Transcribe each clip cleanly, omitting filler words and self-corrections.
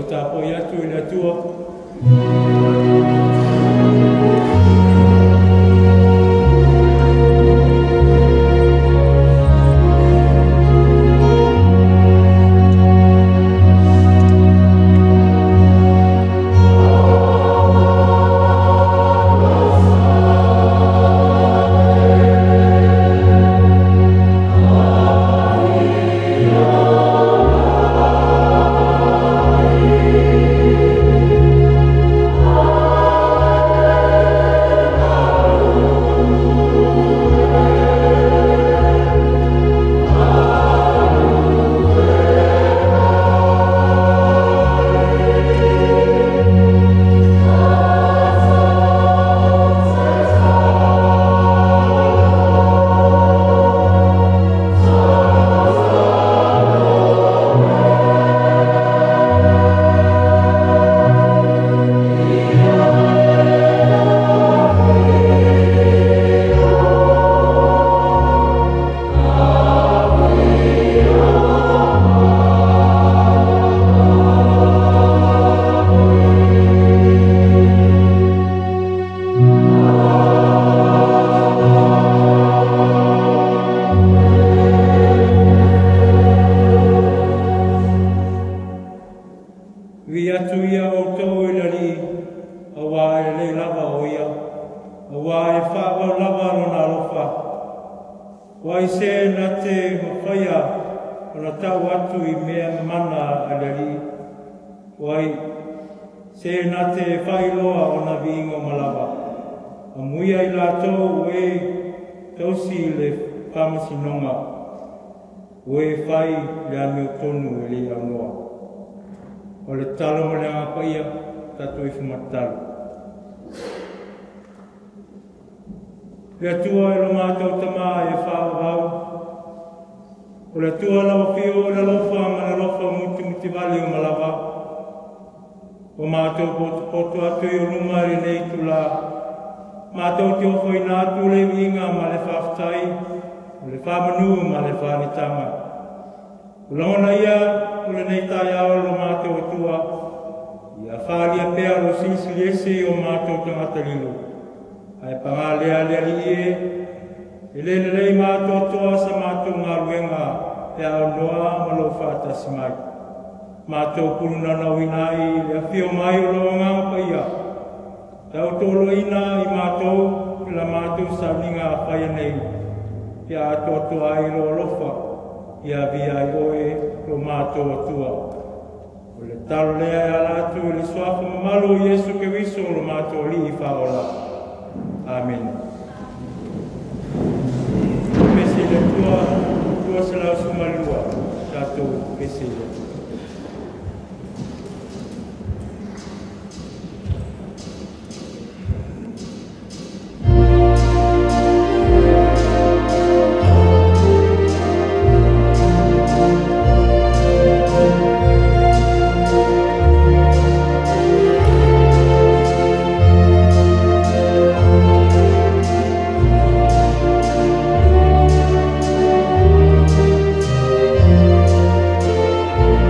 Tapuai atu i le Atua. Le Atua e lo matou tamā e whaavau. O le Atua lau afio o le alofa ma le alofa mutimutivali o malava. O matou potopoto atu i o luma i lenei itulā. Matou te ofoina atu le viiga ma le faafetai, o le faamanu ma le faalitaga. O lagona ia o lenei taeao lo matou Atua, ia faalia pea lo silisili ese i o matou tagata lilo. Ae paga lea le Alii e, e le lelei maatoatoa sa matou galuega e aunoa ma lou faatasi mai. Matou pulunanauina ai le afio mai o lou Agaga Paia, tautoloina i matou i la matou sauniga faia nei, ia atoatoa ai lou alofa, ia avia ai oe lo matou Atua. O le talo lea e ala atu i le suafa mamalu o Iesu Keriso lo matou Alii faaola. Amen. Pese le Atua, 212, tatou pese le Atua. Thank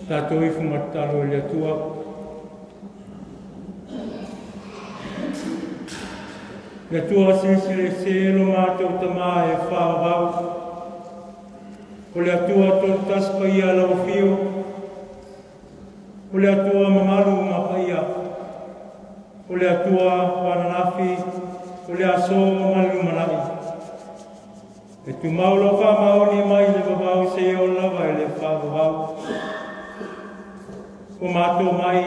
Tatou ifo ma tatalo i le Atua. Le Atua silisili ese lo matou Tamā e faavavau. O le Atua tolu tasi paia lau afio. O le Atua mamalu ma paia. O le Atua o ananafi, o le aso ma le lumanai. E tumau lau faamaoni mai le vavau seia oo lava i le faavavau. O matou mai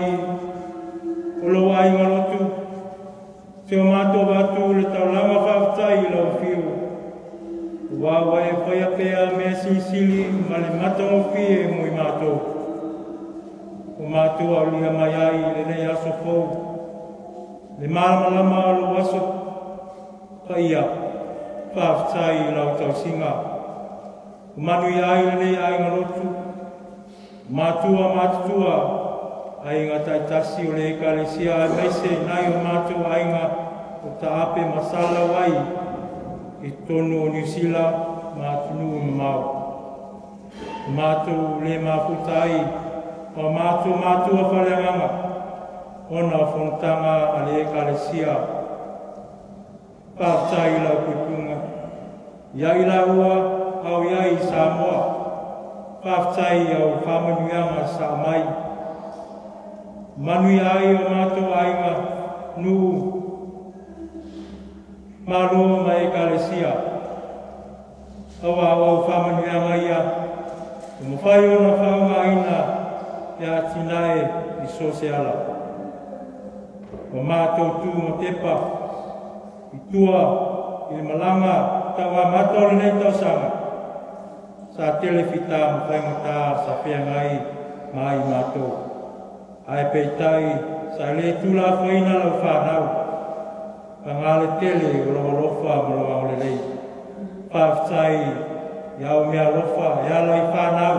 o lou aiga lotu, se o matou avatu le taulaga faafetai i lau afio. Aua ua e faia pea mea silisili ma le matagofie mo i matou. O matou aulia mai ai i lenei aso fou, le malamalama o lou aso paia, faafetai i lau tausiga. O manuia ai lenei aiga lotu, matua matutua, aiga taitasi o le Ekalesia aemaise nai o matou aiga o taape ma salalau ai i totonu o Niu Sila ma atunuu mamao. O matou le mafuta ai o matou matua faaleagaga ona o fonotaga a le Ekalesia. Faafetai i lau puipuiga ia i laua au i ai i Samoa. Faafetai i au faamanuiaga sa mai. Manuia ai o matou aiga, nuu, malo ma Ekalesia. Aua o au faamanuiaga ia, ua mafai ona faaaogaina e atinae i so o se ala. Ua matou tu ma tepa i tua i le malaga tauamata o lenei tausaga, sa tele fita ma faigata sa feagai ma ai matou. Ae peitai sa le tuulafoaiina lau fanau, paga le tele o lau alofa ma lou agalelei. Faafetai i au meaalofa e ala i fanau,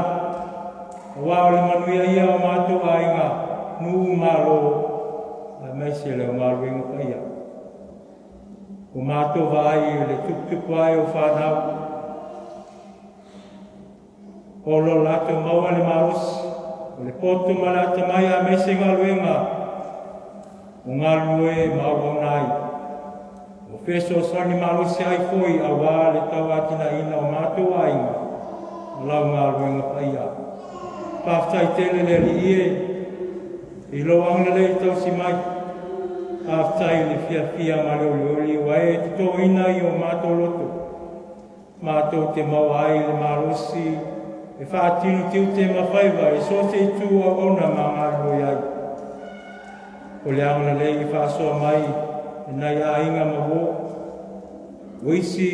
aua o le manuia ia o matou aiga, nuu malo, aemaise le galuega paia. O matou vaai i le tuputupu ai o fanau, o lo latou maua le malosi, o le poto ma le atamai aemaise galuega o galulue ma auauna ai. O fesoasoani malosi ai foi aua le tauatinaina o matou aiga ma lau galuega paia. Faafetai tele le Alii e i lou agalelei tausi mai. Faafetai i le fiafia ma le olioli ua e totoina i o matou loto. Matou te maua ai le malosi e faatino tiute ma faiva i so o se itu auauna ma galulue ai. O le agalelei i faasoa mai e nai aiga ma uo. O isi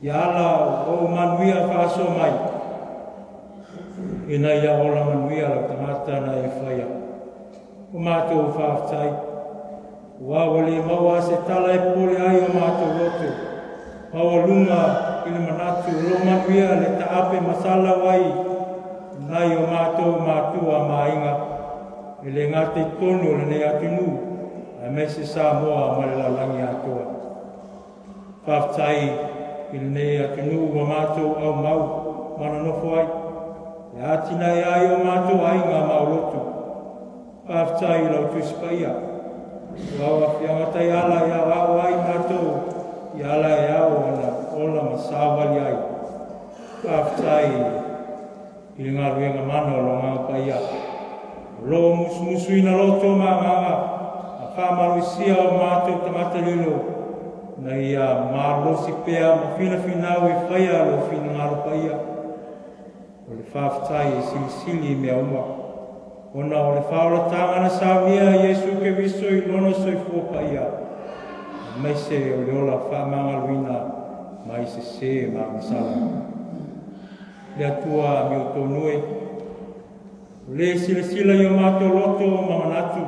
ia ala o manuia faasoa mai ina ia ola manuia lau tagata na e faia. O matou faafetai, ua ua le maua se tala e popole ai o matou loto. Maualuga i le manatu o lo manuia le taape ma salalau ai nai o matou matua ma aiga e le gata i totonu o lenei atunuu aemaise Samoa ma le lalolagi atoa. Faafetai i lenei atunuu ua matou aumau ma nonofo ai, e atinae ai o matou aiga maolotu. Faafetai i lau Tusi Paia, ua au afiaga taiala e aoao ai matou i ala e ao ona ola ma savali ai. Faafetai i le galuega mana o lo Agaga Paia, o lo musumusuina loto ma agaga, ma faamalosia o matou tagata lilo, na ia malosi pea ma finafinau e faia lo finagalo paia. O le faafetai e silisili i mea uma, ona o le faaolataga na saunia e Iesu Keriso i lona soifua paia, aemaise o le ola faamagaloina mai sesē ma agasala. Le Atua amiotonu e, o le silasila i o matou loto ma manatu,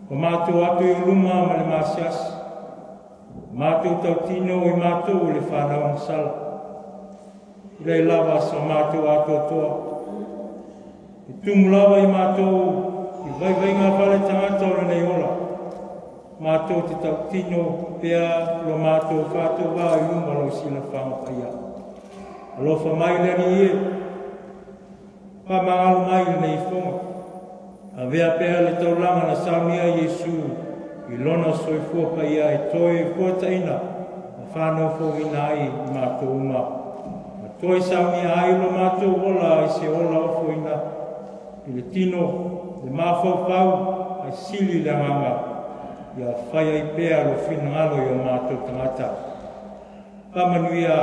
o matou atu i luma ma le masiasi, o matou tautino i matou o le fanau agasala. I leai lava sa matou atoatoa, e tumu lava i matou i vaivaiga faaletagata o lenei ola, matou te tautino pea lo matou faatauvā i luma o lau silafaga paia. Alofa mai le Alii e, Faamagalo mai lenei ifoga. Avea pea le taulaga na saunia Iesu i lona soifua paia e toe fuataina ma faanofoina ai i matou uma. Ma toe saunia ai lo matou ola i se ola ofoina i le tino, le mafaufau, ae sili le agaga, ia fai ai pea lo finagalo i o matou tagata. Faamanuia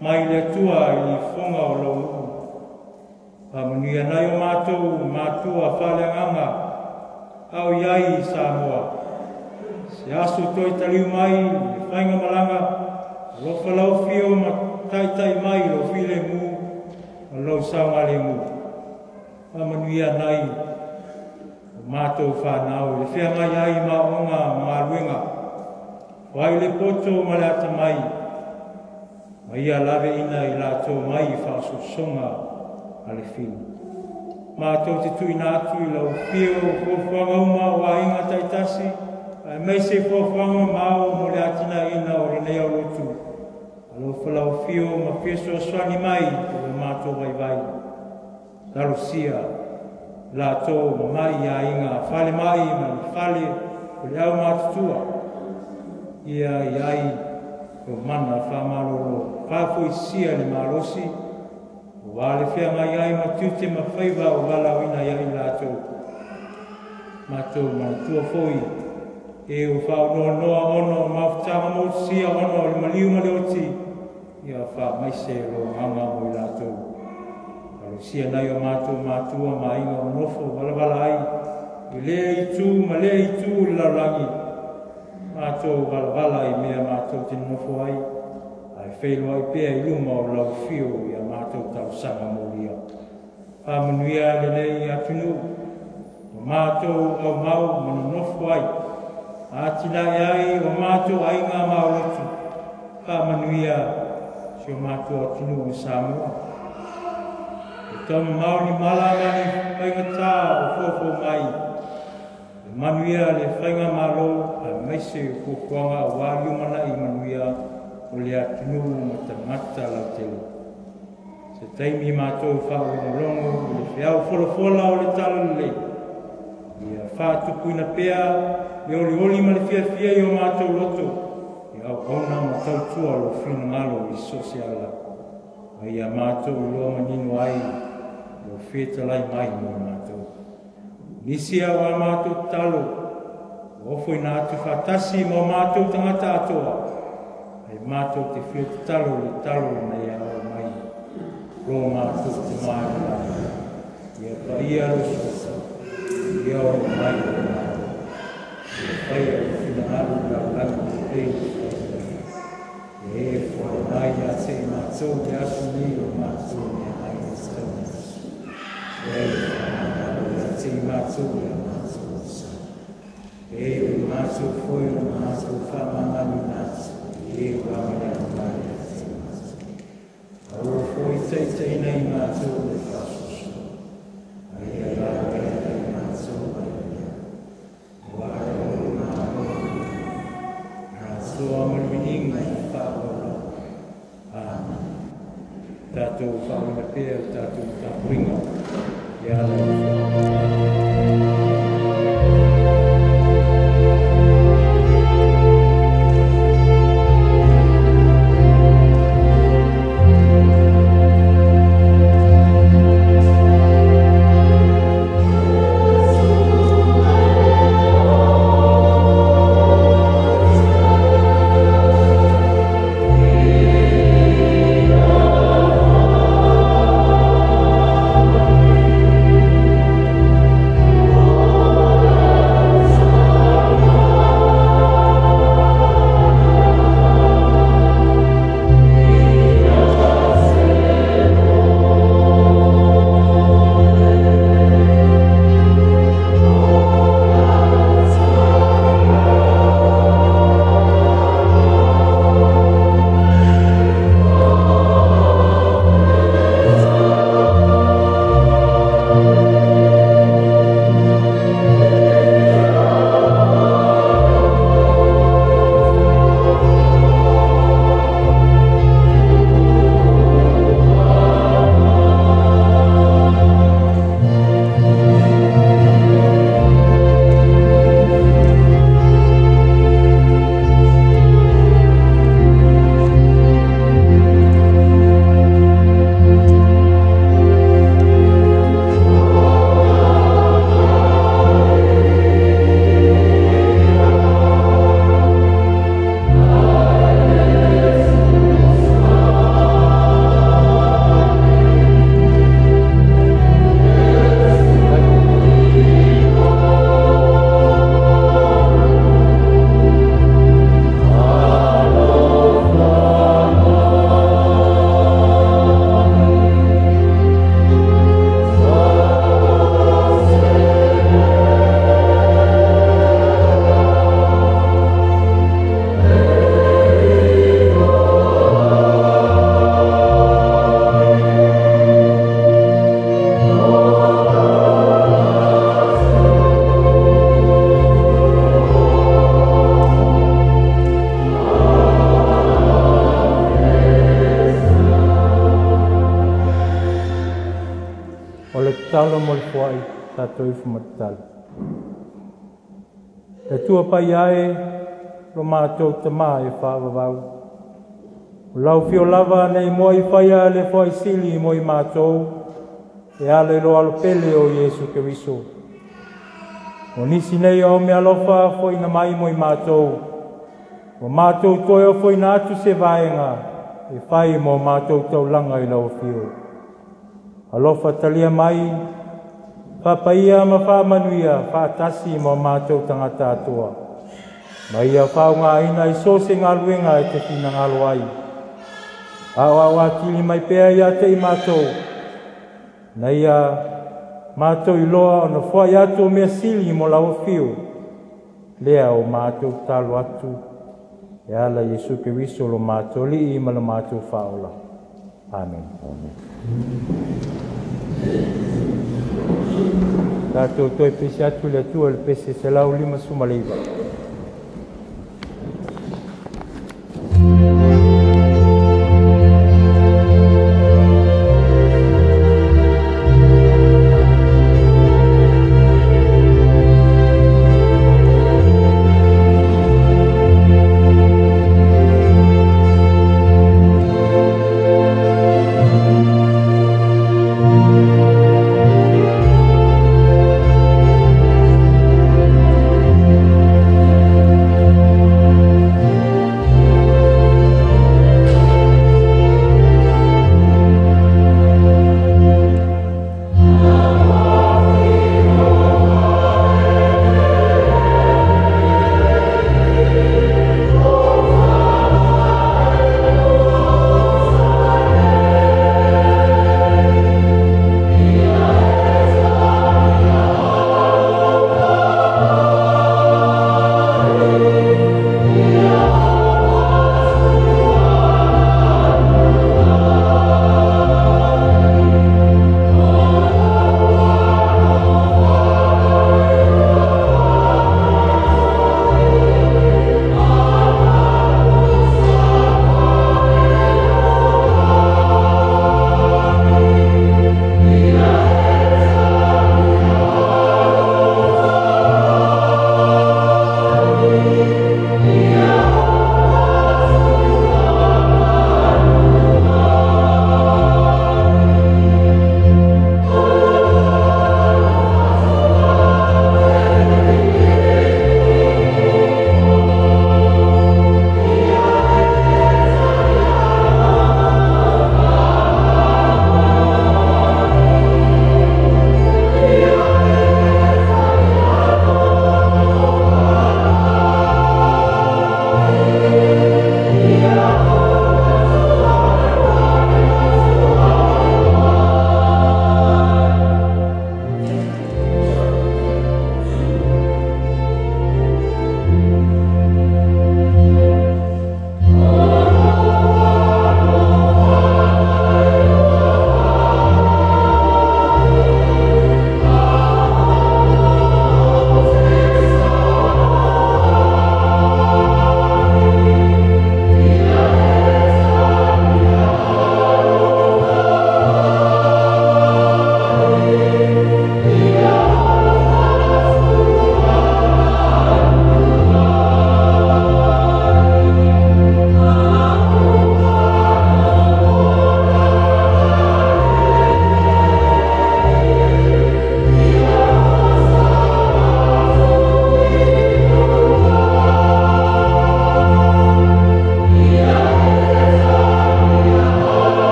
mai le Atua i le ifoga o lou nuu. Faamanuia nai o matou matua faaleagaga a o i ai i Samoa. Se aso toe taliu mai i le faigamalaga, alofa lau afio ma taitai mai i lou filemu ma lou saogalemu. Faamanuia nai o matou fanau i le feagai ai ma aoga ma galuega, o ai le poto ma le atamai, ma ia laveina i latou mai i faaosoosoga a le fiu. Matou te tuuina atu i lau afio fuafuaga uma o aiga taitasi, aemaise fuafuaga mamao mo le atinaeina o lenei aulotu. Alofa lau afio ma fesoasoani mai i lo matou vaivai. Talosia latou mamai i aiga falemai ma le fale o le aumatutua. Ia i ai o mana faamalolo, faafoisia le malosi, ua le feagai ai ma tiute ma faiva o valaauina ia i latou. Matou manatua foi e o faaunoanoa ona o mafutaga motusia ona o le maliu ma le oti, ia faamaise lo agaga mo i latou. Talosia nai o matou matua ma aiga o nofo valavala ai i lea itu ma lea itu o le lalolagi. Matou valavala i mea matou te nofo ai, ae feiloai pea i luma o lau afio ia matou talosaga molia. Faamanuia lenei atunuu, o matou aumau ma nonofo ai, atinae ai o matou aiga ma aulotu. Faamanuia si o matou atunuu o Samoa. E taumamao ni mala ma ni faigata o fofo mai, e manuia le faigamalo aemaise o fuafuaga aua lumanai manuia o le atunuu ma tagata lautele. Se taimi matou faalogologo i le feau folafola o le talalelei, ia faatupuina pea le olioli ma le fiafia i o matou loto, i auauna ma tautua lo finagalo i so o se ala, ma ia matou iloa manino ai lo fetalai mai mo matou. Nisi au a matou tatalo, ua ofoina atu faatasi ma o matou tagata atoa, ai matou te fia tatalo le talo na ia ao mai lo matou te mai o lagi. Ia paia lo suafa, ia o mai o matou. Ia faia le finagalo i lalolagi e pei o le ia e foai mai ia te i matou le aso nei o matou meaai e tatau. Ia e faamagalo ia te i matou ia matou sa. E o matou foi o matou faamagaloina atu, e ua malea mai ia te i matou. Aua foi taitaina i matou le faasoasoa, a ia laveina i matou mai le ua o malo na atoa ma le viiga i faaauau. Amen. Tatou faaauauina pea le tatou tapuaiga ia lau Tatalo mo le foai, tatou ifo ma tatalo. Le Atua paia e, lo matou Tamā e faavavau. O lau afio lava nei moa i faia le foai sili mo i matou, e ala i lo alo pele o Iesu Keriso. O nisi nei o mea alofa foaina mai mo i matou, ua matou toe ofoina atu se vaega e fai mo matou taulaga i lau afio. Alofa talia mai, faapaia ma faamanuia faatasi mo matou tagata atoa. Ma ia faaaogaina i so o se galuega e te finagalo ai. Aoao atili mai pea ia te i matou, na ia matou iloa ona foai atu o mea sili mo lau afio, lea o matou tatalo atu, e ala i Iesu Keriso lo matou Alii ma lo matou Faaola. Amen. Tatou toe pese atu le Atua i le pese 159.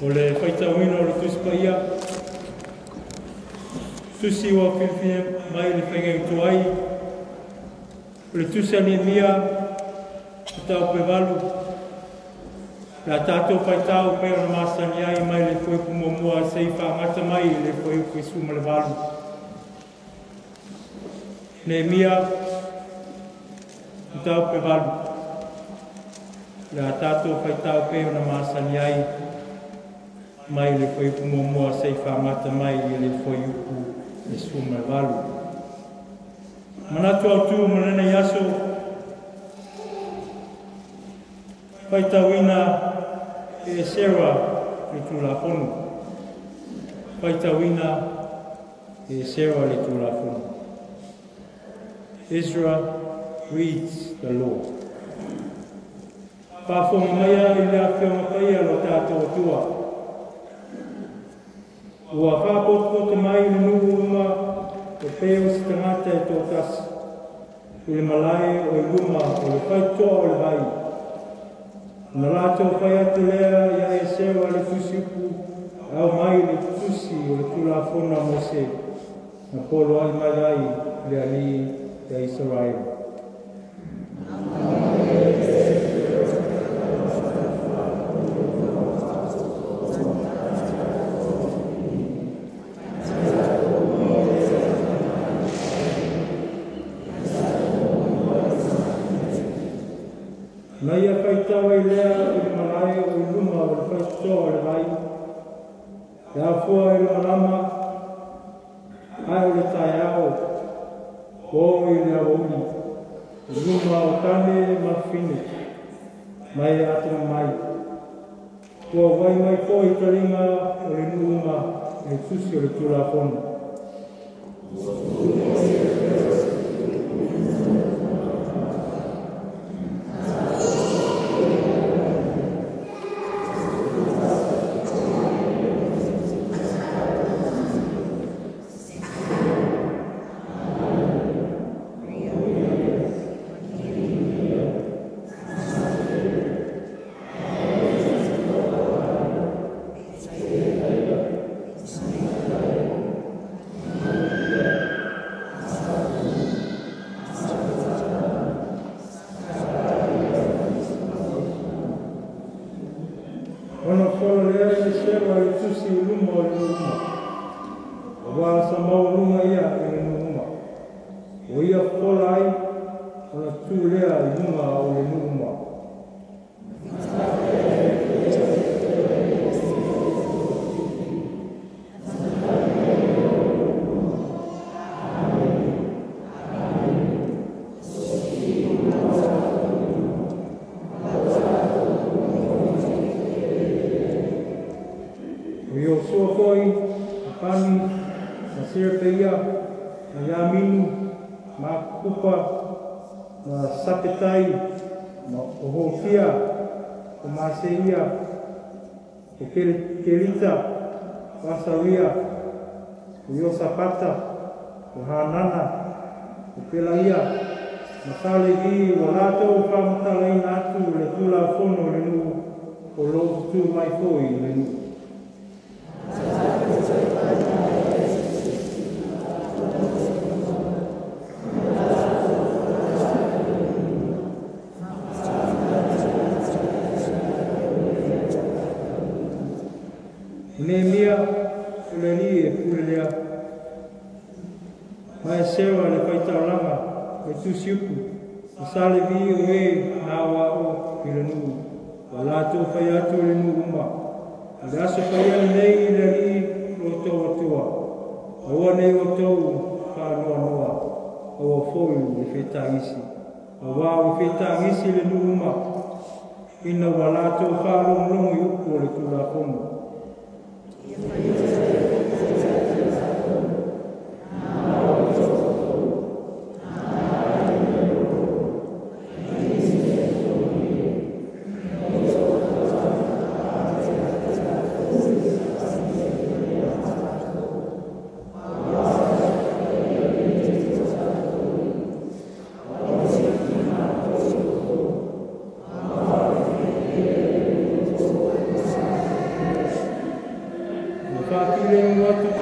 O le faitauina o le Tusi Paia, tusi ua filifili mai le faigautu ai, o le tusi a Neemia, mataupu e 8, le a tatou faitau pei ona masani ai mai le fuaiupu 1 seia faagata mai le fuaiupu 18. Neemia, mataupu e 8, le a tatou faitau pei ona masani ai mai le fuaiupu 1 seia faagata mai le fuaiupu 18. Manatu autu mo lenei aso, faitauina e Esera le Tulafono. Faitauina e Esera le Tulafono. Ezra reads the law. Faafofoga maia i le afioga paia lo tatou Atua. Ua faapotopoto mai le nuu uma o pei o se tagata e toatasi i le malae o i luma o le faitotoa o le vai. Na latou fai atu lea ia Esera le tusiupu aumai le tusi o le Tulafono a Mose na poloai mai ai le Alii ia Isaraelu. Na ia faitau ai lea i le malae o i luma o le faitotoa o le vai, e afua i le malama, ae o le taeao, o i le aoauli, i luma o tane ma fafine, ma e atamamai. Ua vai mai foi i taliga o le nuu uma le tusi o le Tulafono. Ona fola lea e Esera le tusi i luma o le nuu uma. Aua sa maualuga ia i le nuu uma. O ia fola ai ona tu lea i luga o le nuu uma. O Iosua foi, ma Pani, ma Serepeia, ma Iamini, ma Akupa, ma Sapetai, ma Ohotia, o Maseia, o Kelita, o Asaria, o Iosapata, o Hanana, o Pelaia, ma Salevi, ua latou faamatalaina atu le Tulafono o le nuu o loo tu mai foi i le nuu. Neemia o le alii e pule lea. Ma Esera le faitaulaga le tusiupu, ma Salevi o e na aoao i le nuu, ua latou fai atu i le nuu uma. O le aso paia lenei i le Alii lo outou Atua. Aua nei outou faanoanoa, aua foi le fetagisi. Aua ua fetagisi le nuu uma, ina ua latou faalogologo i upu o le Tulafono.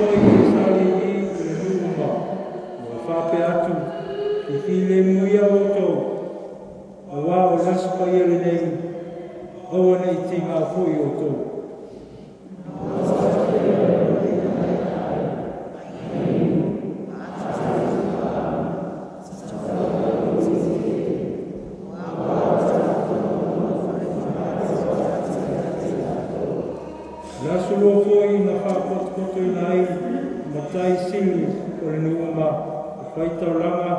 foi e sa Levi i le nuu uma, ua faapea atu, i filemu ia outou, auā o le aso paia lenei, aua nei tigā foi outou. Le aso lua foi na faapotopotoina ai matai sili o le nuu uma e faitaulaga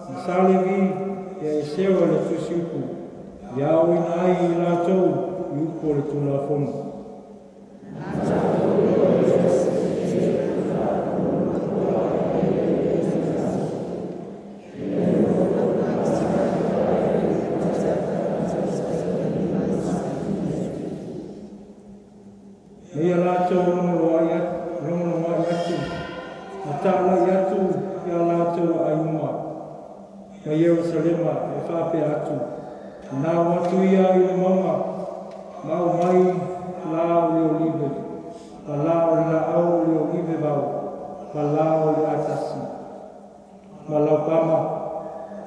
ma sa Levi ia Esera le tusiupu, ia aoina ai i latou i upu o le Tulafono. Ma ia latou logologoai atu, ma taulai atu ia latou aai uma ma Ierusalema e faapea atu, na o atu ia i le mauga, ma aumai la o le olive, ma la o le laau o le olive vao, ma la o le atasi, ma laupama,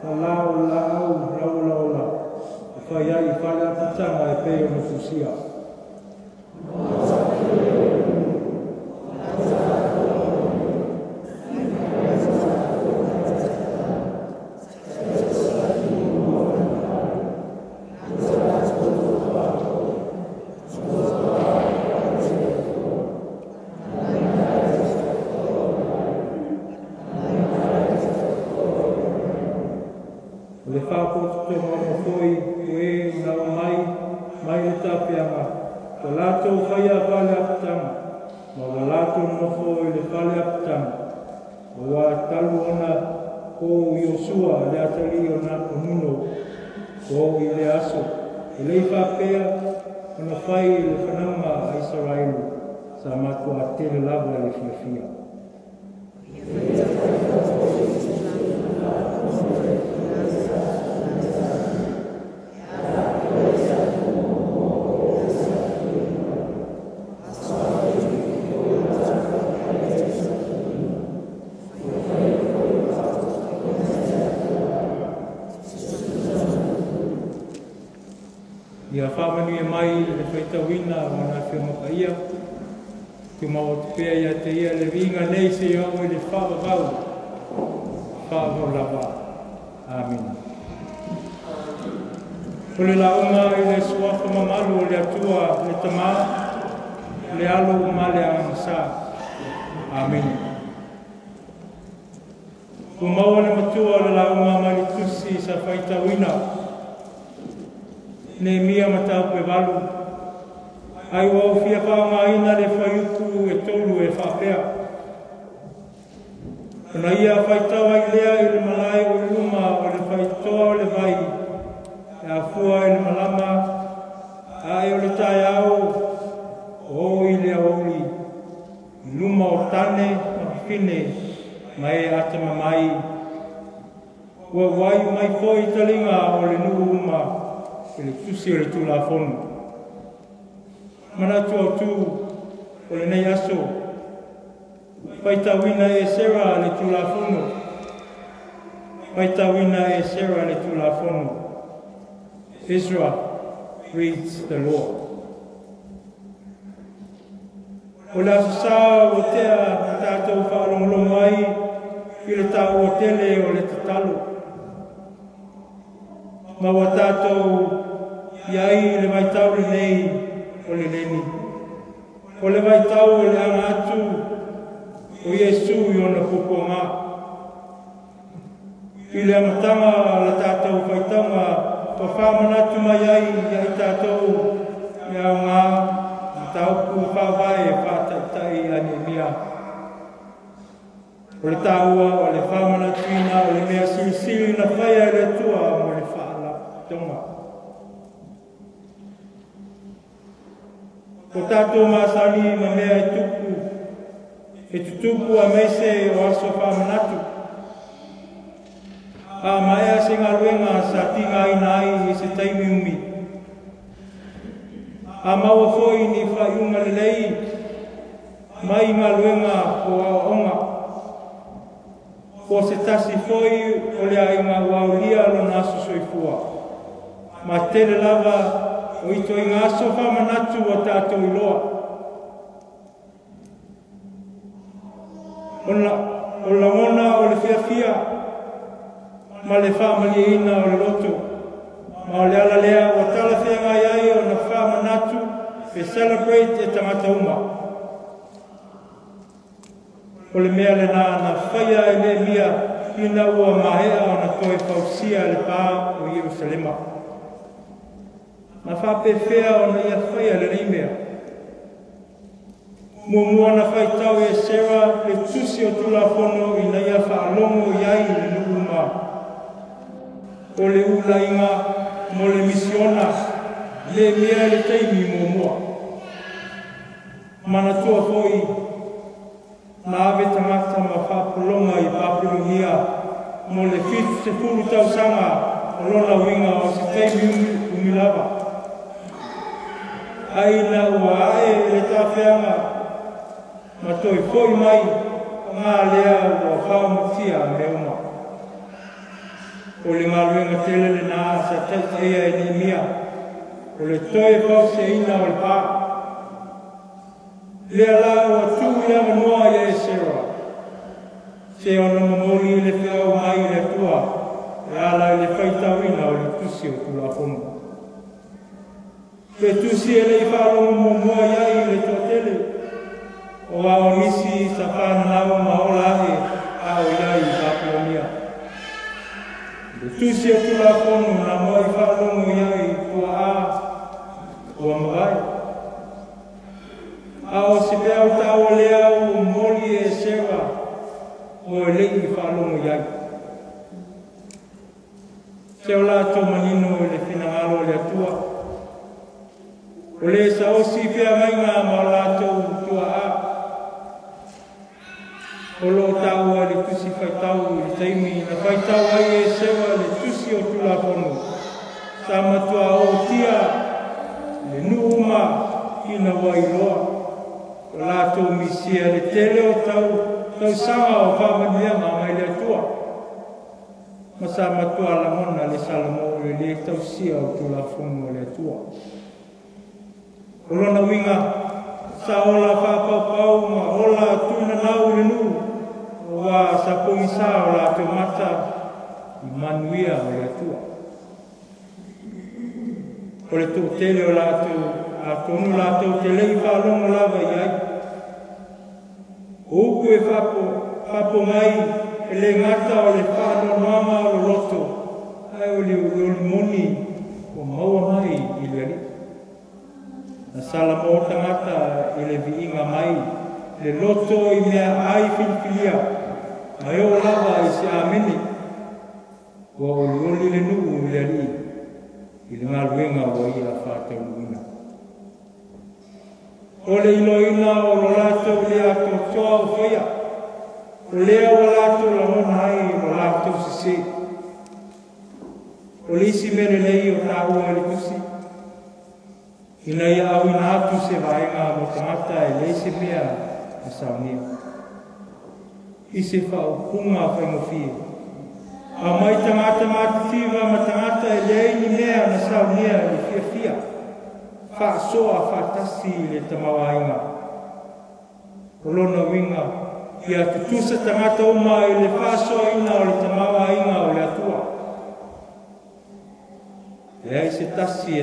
ma la o le laau lauolaola, e fai ai i fale apitaga e pei ona tusia. O le faapotopotoga ona foi o e na aumai mai le tapeaga, ua latou faia fale apitaga, ma ua latou nofo i le fale apitaga, auā talu ona o Iosua le atalii o Nuno ua oo i lea aso, e lei faapea ona fai i le fanauga a Isaraelu, sa matuā tele lava le fiafia. Ia faamanuia mai le faitauina o ana Afioga Paia, tumau atu pea ia te ia le viiga nei seia oo i le faavavau, faavavau lava. Amene. O le lauga i le suafa mamalu o le Atua, le Tamā, le Alo ma le Agaga Sa. Amene. Ua maua le matua o le lauga mai le tusi sa faitauina, Nehemia mataupu e 8, ai ua ou fia faaaogaina le fuaiupu e 3 e faapea. Ona ia faitau ai lea i le malae o i luma o le faitotoa o le vai, e afua i le malama, ae o le taeao o oo i le aoauli, i luma o tane ma fafine ma e atamamai. Ua uai mai foi taliga o le nuu uma i le tusi o le Tulafono. Manatu autū o lenei aso, faitauina e Esera le Tulafono. Faitauina e Esera le Tulafono. Ezra reads the law. O le aso sa ua tea na tatou faalogologo ai i le taua tele o le tatalo. Ma ua tatou i ai i le vaitau lenei o le leni. O le vaitau o le aga atu o Iesu i ona puapuaga. I le amataga la tatou faitauga ua faamanatu mai ai ia i tatou le aoga mataupu faavae faataitai a Nehemia. O le taua o le faamanatuina o le mea silisili na faia e le Atua mo le faalapotopotoga. O tatou masani ma mea e tupu, e tutupu aemaise o aso faamanatu. A maea se galuega sa tigaina ai i se taimi umi. A maua foi ni faaiuga lelei, mai galuega po o aoaoga. Po o se tasi foi o le aiga ua aulia lona aso soifua. Ma tele lava o ituaiga aso faamanatu ua tatou iloa. O lagona o le fiafia ma le faamalieina o le loto. Ma o le ala lea ua talafeagai ai ona faamanatu pe celebrate e tagata uma. O le mea lena na faia e Neemia ina ua maea ona toe fausia le pa o Ierusalema. Na faapefea ona ia faia lenei mea. Muamua na faitau e Esera le tusi o Tulafono ina ia faalogo i ai le nuu ma o le ulaiga mo le misiona Neemia i le taimi muamua. Manatua foi na ave tagata ma faapologa i Papilonia mo le 70 tausaga, o lona uiga o se taimi umi lava. Ai ina ua ae le tafeaga ma toe foi mai ngā lea ua faamatia mea uma. O le galuega tele lena sa taitaia e Neemia, o le toe fausiaina o le pa. Lea la ua tuu i avanoa ia Esera, se ona momoli le feau mai le Atua e ala i le faitauina o le tusi o Tulafono. Le tusi e lei faalogo muamua i ai le toatele, o a o nisi sa fananau ma ola ae a o i ai i Papilonia. Le tusi o Tulafono na moi faalogo i ai tuaa ua mavae. A o se peau taua lea ua momoli e Esera o e lei faalogo i ai. Se o latou manino i le finagalo o le Atua. O le saosi feagaiga ma o latou tuaa. O loo taua le tusi faitau i le taimi na faitau ai e Esera le tusi o Tulafono. Sa matua ootia le nuu uma ina ua iloa. O latou misia le tele o tausaga o faamanuiaga mai le Atua. Ma sa matua lagona le Salamo o le lē tausia o Tulafono o le Atua. O lona uiga sa ola faapaupau ma ola tuinanau i le nuu, ua sa pogisa o latou mata i manuia o le Atua. O le toatele o latou atonu latou te lei faalogo lava i ai. O upu e faapogai e le gata o le faanoanoaga o le loto, ae o le olimoni ua maua mai i le Alii. Na salamo tagata i le viiga mai le loto i mea ai filifilia, ma e oo lava i se amene. Ua olioli le nuu i le Alii i le galuega ua ia faataunuuina. O le iloina o lo latou le atoatoa o faia, o lea ua latou lagona ai lo latou sese. O le isi mea lelei o taua i le tusi, ina ia auina atu se vaega mo tagata e leai se mea na saunia. I se faaupuga faigofie, aumai tagata matitiva ma tagata e leai ni mea na saunia i le fiafia, faasoa faatasi i le tamaoaiga. O lona uiga, ia tutusa tagata uma i le faasoaina o le tamaoaiga o le Atua. Leai se tasi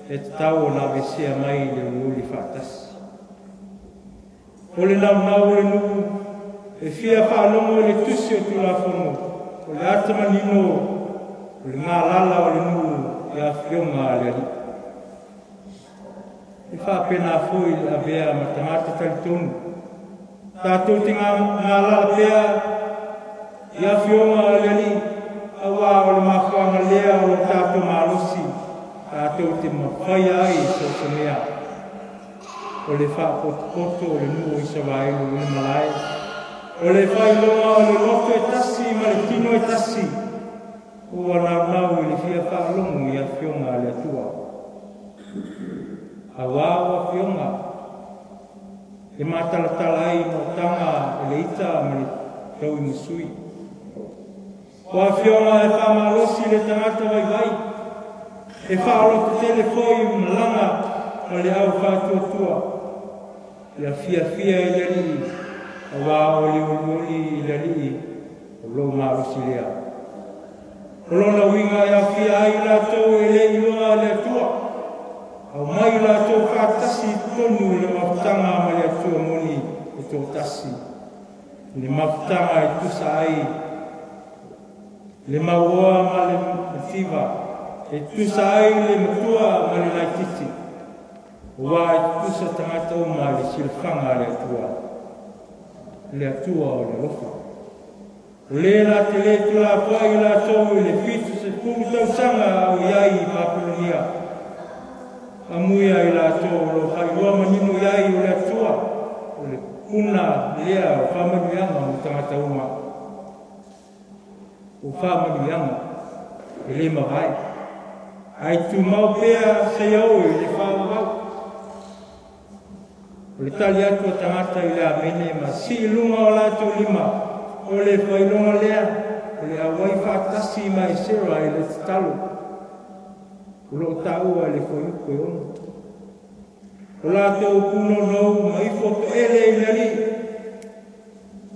e tatau ona avesea mai le olioli faatasi. O le naunau o le nuu e fia faalogo i le tusi o Tulafono, o le ata manino o le galala o le nuu i afioga a le Alii. E faapena foi le avea ma tagata talitonu. Tatou te galala pea i afioga a le Alii, auā o le mafuaaga lea o lo tatou malosi, tatou te mafaia ai so o se mea. O le faapotopoto o le nuu o Isaraelu i le malae, o le faailoga o le loto e tasi ma le tino e tasi, ua naunau i le fia faalogo i afioga a le Atua. Auā o afioga E matalatala ai mautaga e le ita ma le tauimasui. O afioga e faamalosi le tagata vaivai, e faaolotetele foi malaga ma le au faatuatua. Ia fiafia i le Alii, auā o le olioli i le Alii o lou malosi lea. O lona uiga e aofia ai latou e le iloa le Atua. Aumai latou faatasi i totonu i le mafutaga ma le Atua moni e toatasi. I le mafutaga e tusa ai le mauoa ma le mativa, e tusa ai le matua ma le laitiiti. Auā e tutusa tagata uma i le silafaga a le Atua. Le Atua o le alofa. O le na te lē tuulafoai i latou i le 70 tausaga a o i ai i Papelonia. Amuia i latou o loo faailoa manino i ai o le Atua o le puna lea o faamanuiaga mo tagata uma. O faamanuiaga e lē mavae, ae tumau pea seia oo i le faavavau. O le tali atu a tagata i le amene ma sii luga o latou lima, o le faailoga lea o le auai faatasi ma Esera i le tatalo o loo taua i le fuaiupu e 6. O latou punonou ma ifo toele i le Alii.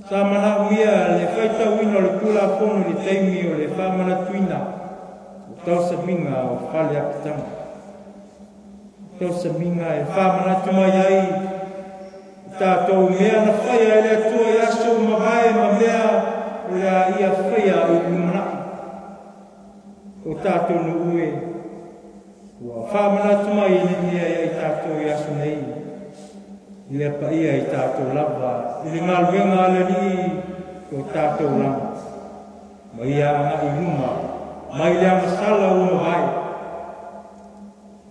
Sa manaomia le faitauina o le Tulafono i le taimi o le faamanatuina o tausamiga o fale apitaga. Tausamiga e faamanatu mai ai i tatou mea na faia e le Atua i aso ua mavae ma mea o le a ia faia i le lumanai. O tatou nuu e ua faamanatu mai e mea ia i tatou i aso nei, i le paia i tatou lava i le galuega a le Alii o tatou lama, ma ia agai luma mai le agasala ua mavae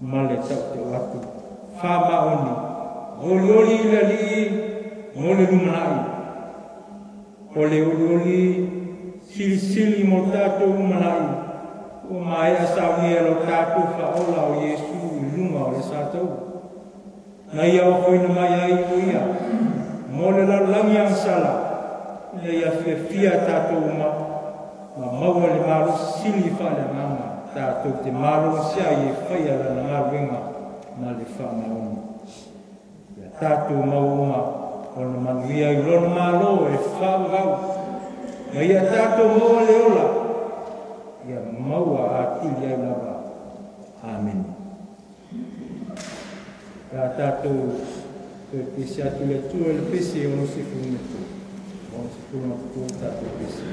ma le tautau atu faamaoni olioli i le Alii mo le lumanai. O le olioli silisili mo tatou lumanai ua maea saunia lo tatou faaola o Iesu i luga o le satau. Na ia ofoina mai ai o ia mo le lalolagi agasala, ina ia fiafia tatou uma ma maua le malosi sili faaleagaga tatou te malolosi ai e faia lana galuega ma le faamaoni. Ia tatou mau uma ona manuia i lona malo e faavavau, ma ia tatou maua le ola ia maua atili ai lava. Amene. Ia tatou toe pese atu le Atua i le pese 63. 63 tatou pese.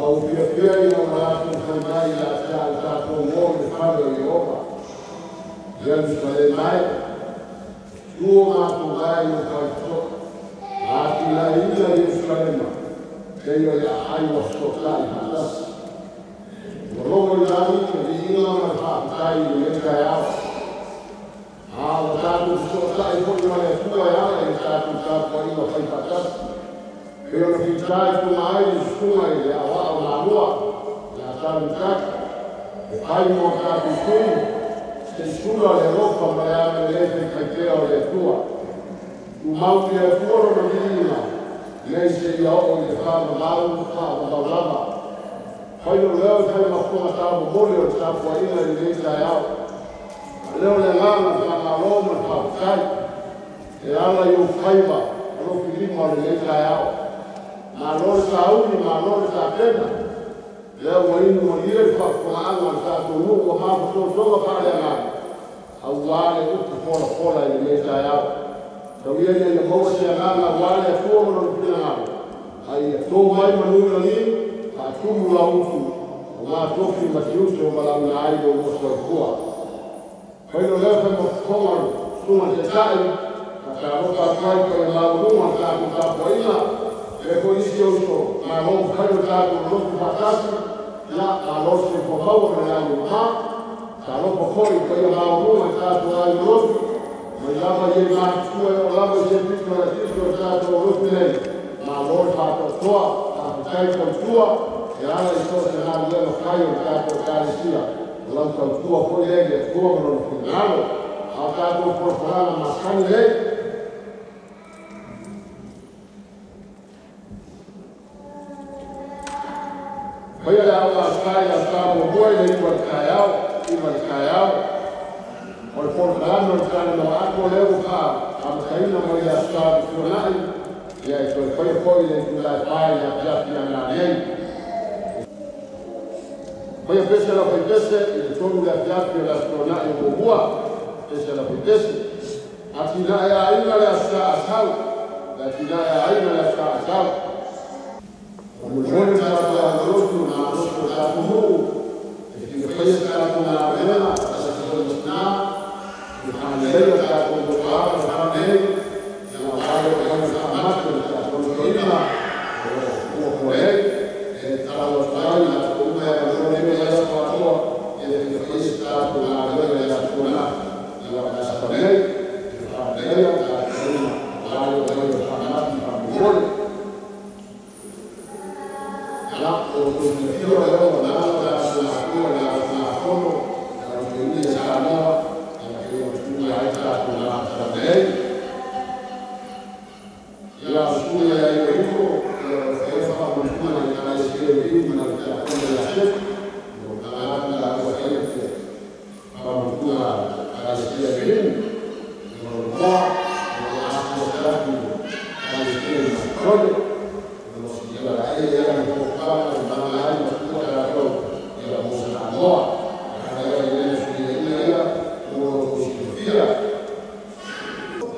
Whakaupia i o rātou whaimai la te au tātou mō le whare o Ieova. Ierusalema e, tua mātou gai o whaitoa, āti la ina Ierusalema, kei o ia ai wa sotai hatasi. Ua logo i lani ke viiga ma le whaapitai i le kai au. A ua tātou sotai foi ma le Atua e ala i le tātou tapuaiga fai faatasi. Pe ona fitai tunga ai le susuga i le aoao malua, le atalu taki, e fai mo tātou sui, se sula le alofa ma le agalelei faifaitea o le Atua. Tumau i le Atua lona viiga, nei seia oo i le faamamau faavavau lava. Fai lou leo e fai mafuga taumomoli o le tapuaiga i lenei taeao. Leo le agaga le faamalo ma le faafetai, e ala i ou faiva alofilima o lenei taeao. Malo le sauni, malo le tapena, lea ua inu malie le faafofogaaga a le tatou nuu ua mafatotoga faaleagaga, auā le upu folafola i lenei taeao. Tau ia ina ia maua se agaga auā le Atua ma lona finagalo, a ia tō mai manu i lagi, faatumu lau utu, auā tofi ma tiute o valaauina ai lou soifua. Fai lou leo fai mafofoga o le susuga taitai, faatalofa atu ai paia maualuga o le tatou tapuaiga, e foi nisi o uso malo mafai o tatou lotu faatasi, ia malo le soifua maua ma le lagi mama. Talofa foi paia maualuga i tatou aiga lotu, mai lava i e matutua e oo lava i se pito le tito o tatou lotu nei, malo le faatoatoa, faafetai tautua, e ala i so o se galuega fai o le tatou Ekalesia. O lau tautua foi lea i le Atua ma lona finagalo, a o tatou folafolaga masani nei. Faia le ao asai a sa muamua i le 9 o le taeao, 9 le taeao. O le polokalame o le talanoa atu lea ua faamataina mai le aso Sa ua tuanai, ia e toe faia foi le itula e 4 i le afiafi a nanei. Faia pese la faipese i le 3 le afiafi o le aso tuanai o muamua, pese la faipese. Atinae aiga le aso Sa asau, le atinae aiga le aso Sa asau. O molimoli le tatou agalotu ma malosi o tatou nuu, e fia faia se tatou galuega, faatasi foi ma tina, e faaleleia tatou motuaga ma faalelei, ia aua le oo mai o le faamati o le tatou o lo o fuafua ai, e tatalo atu ai latou uma e avanoa nei le aso atoa, e fia faia se tatou galuega i le aso tuanai, ia o le aso nei, e faaleleia tatou uma, aua le oo mai o le faamati faamolemole. Ia, o outou silafia lea ua nana tatou matua i le usugafono e auiliili e Samoa, ia pei ona tuuina ai tatou gafatau nei. Ia, o susuga ia Ieriko, ia o le faia faamanatuga i le Ekalesia i Rimi ma le Tiakono ia Sefu, o tagata laua faia faamanatuga a le Ekalesia i Rimi, ia o le moa, o le afua atu i le Ekalesia i Maketone,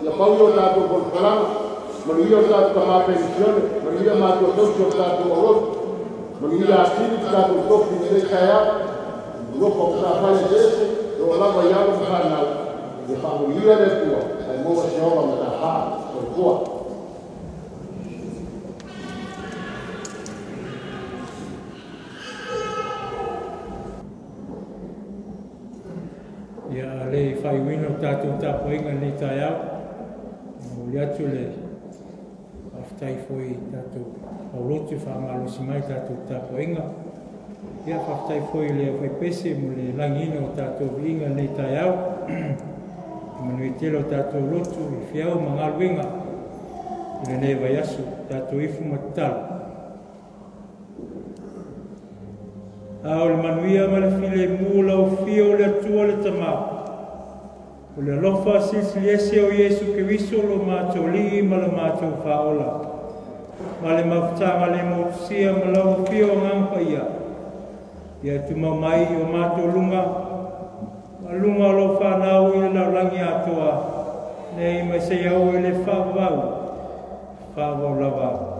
Ia pau o tatou folafolaga, manuia o tatou tama penisione, manuia matua tausi o tatou olotu, manuia atili te tatou tofi i lenei taeao, alofa o matafai eseese, e oo lava i alo ma fanau, ia faamanuia le Atua, ae maua se ola matafā. Soifua. Ia le faaiuina o tatou tapuaiga i lenei taeao, momoli atu le faafetai foi i tatou aulotu e faamalosi mai tatou tapuaiga. Ia faafetai foi i le aufaipese mo le lagiina o tatou viiga i lenei taeao. Manuia tele o tatou lotu i feau ma galuega i lenei vaiaso, tatou ifo ma tatalo. A o le manuia ma le filemu lau afio o le Atua le Tama, o le alofa silisiliese o Iesu Keriso lo matou Alii ma lo matou Faaola, ma le mafutaga le motusia ma lau afio o Agaga Paia, ia tumau mai i o matou luga, ma luga o lou fanau i le lalolagi atoa, nei mai seia oo i le faavavau, faavavau lava.